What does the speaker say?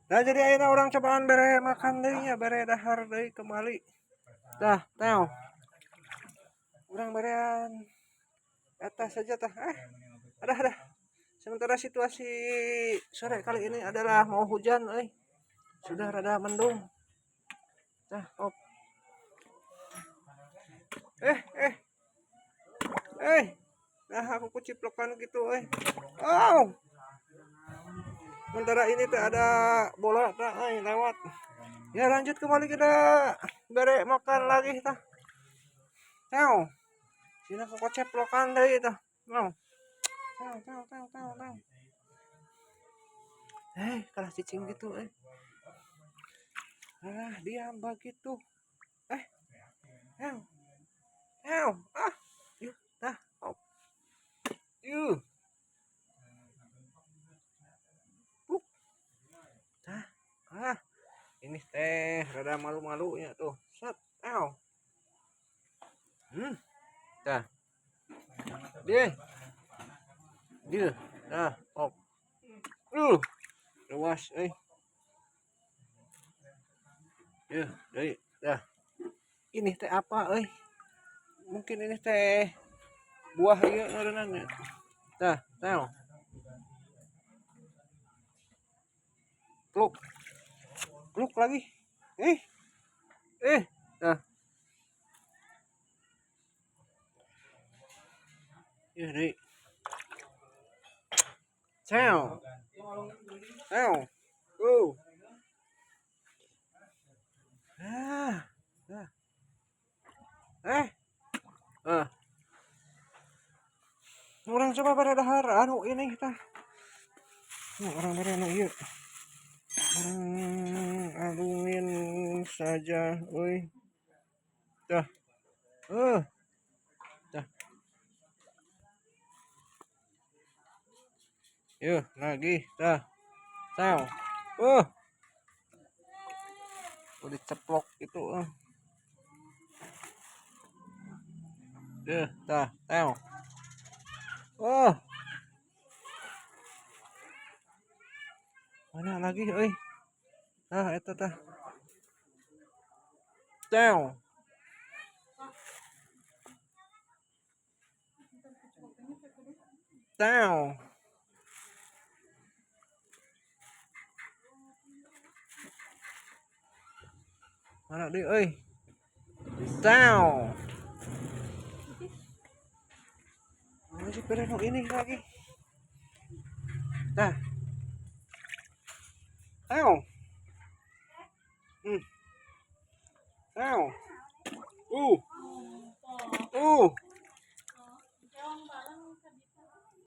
Nah, jadi ayeuna urang cobaan bere makan deui nya, bere dahar deui kembali. Tah, teo. Urang berean atas saja tah. Ada. Sementara situasi sore kali ini adalah mau hujan euy. Sudah rada mendung. Tah, op. Eh, eh. Eh. Nah, aku kuciplokan gitu eh. Oh. Sementara ini teh ada bola tah euy lewat. Ya lanjut kembali kita bere makan lagi tah. Teo. Sini aku koceplokan deui tah. Mau. Teo, teo, teo, teo, teo. Kalah cicing gitu eh. Ah, diam begitu. Eh. Teo. Teo. Ah. Yuh, tah. Oh. Yuh. Tah. Ah. Ini teh rada malu-malu ya tuh. Set. Teo. Tah. Dia. Dia. Tah, op. Luas euy. Yuh, deui. Dah. Ini teh apa euy? Mungkin ini teh buah ieu ngaranna nya. Tah, teo. Pluk. Pluk lagi. Eh. Eh, tah. Yuh, deui. Teo. Teo. Ah. Ah. Eh. Ah. Urang coba pada dahar anu ini kita. Nah, urang bere anu ieu. Urang alungin saja euy. Dah. Dah. Yuh, lagi. Dah. Teo. Udah ceplok itu. Duh, dah, teo. Mana lagi euy? Tah, eta tah. Teo. Teo. Mana deui euy? Teo. Masih bere nu ini lagi. Tah. Teo. Teo.